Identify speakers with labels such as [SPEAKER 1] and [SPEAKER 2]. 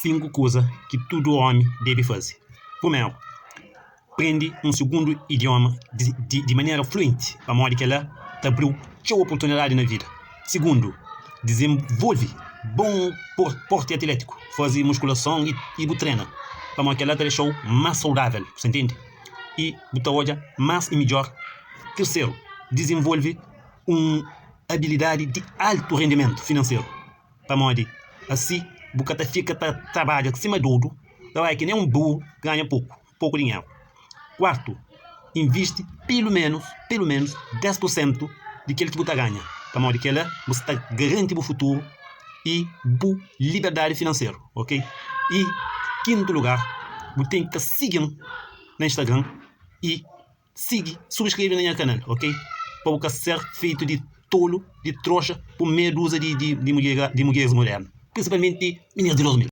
[SPEAKER 1] 5 kuza ki tudu ómi debe faze. Primeru, prende un sugundu idioma di manera fluenti pamodi kel-la ta abri-u txeu oportunidadi na vida. Sigundu, dizenvolve bon porti atlétiku, faze muskulason i bu trena pamodi kel-la ta dexa-u más saudável, bu sta ntende? I bu ta odja más i midjór. Tirseru, dizenvolve un abilidadi di altu rendimentu finanseru. Pamodi asi bu ka ta fika ta trabadja sima dodu, trabadja ki nen un buru, ganha poku, poku dinheru. Kuartu, invisti pelu menus, pelu menus 10 pur sentu di kel ki bu ta ganha, pamodi kela bu sta garanti bu futuru i bu liberdadi finanseru, ok? I kintu lugar, bu ten ki ta sigi-m na Instagram i. Sigi, subscreve na nha canal ok pa bu ka ser feito di tolo, di troxa por meia dúzia di di di mudjeres moderno, principalmente meninas di 2000.